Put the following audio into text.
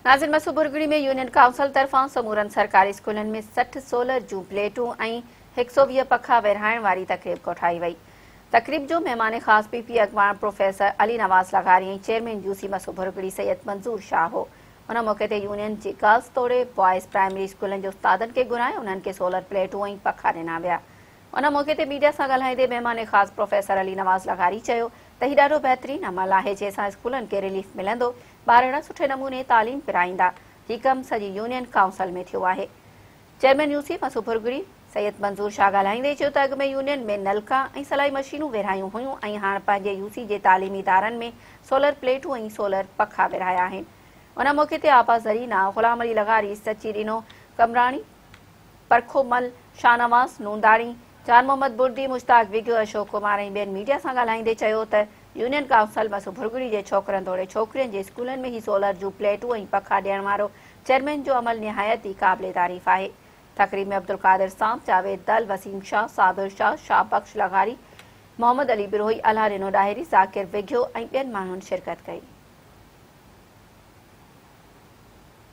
ناظر Masu Bhurgri ۾ union council طرفان سمورن سرڪاري اسڪولن ۾ 60 سولر جون پليٽون ۽ 120 پکا ورهائڻ واري تقريب ڪوٺائي وئي. تقريب جو مهمان خاص پي پي اڳواڻ پروفيسر علي نواز لغاري ۽ چيئرمين يوسي مسو ڀرڳڙي سيد منظور شاهه هو. ان موقعي تي يونين جي گرلز توڙي بوائز پرائمري اسڪولن جي استادن کي گهرائي انهن کي سولر پليٽون ۽ پکا ڏنا ويا. ان موقعي تي ميڊيا سان ڳالهائيندي مهمان خاص پروفيسر علي نواز لغاري چيو ته هي ڏاڍو بهترين عمل آهي جنهن سان اسڪولن کي رليف ملندو، ٻارڙا سٺي نموني تعليم پرائيندا، هي ڪم سڄي يونين ڪائونسل ۾ ٿيو آهي. چيئرمين يوسي مسو ڀرڳڙي، سيد منظور شاهه ڳالهائيندي چيو ته اڳ ۾ يونين ۾ نلڪا ۽ سلائي مشينون ورهايون هيون ۽ هاڻ پنهنجي يوسي جي تعليمي ادارن ۾ سولر پليٽون ۽ سولر پکا ورهايا آهن. ان موقعي تي آپا زرينا، غلام علي لغاري، سچي ڏنو قمراڻي، پرکو مل، شاهنواز نونداڻي، جان محمد بردي، مشتاق وگهيو، اشوڪ ڪمار ۽ ٻين ميڊيا سان ڳالهائيندي چيو ته يونين ڪائونسل مسو ڀرڳڙي جي ڇوڪرن توڙي ڇوڪرين جي اسڪولن ۾ هي سولر جون پليٽون ۽ پکا ڏيڻ وارو چيئرمين جو عمل نهايت ئي قابل تعريف آهي. تقريب ۾ عبدالقادر سام، جاويد دل، وسيم شاهه، صابر شاهه، شاهه بخش لغاري، محمد علي بروهي، الهه ڏنو ڏاهري، ذاڪر وگهيو ۽ ٻين ماڻهن شرڪت ڪئي.